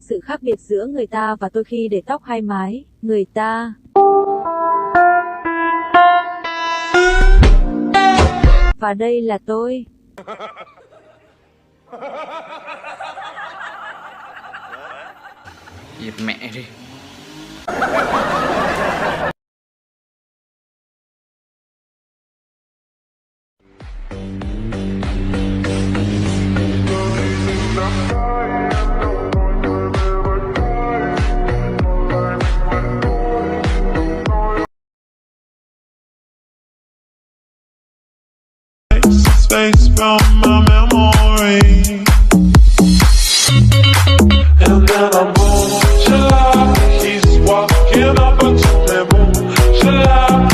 Sự khác biệt giữa người ta và tôi khi để tóc hay mái, người ta. Và đây là tôi. Im mẹ đi. Space from my memory. And then I move, shalom. He's walking up a temple, shalom.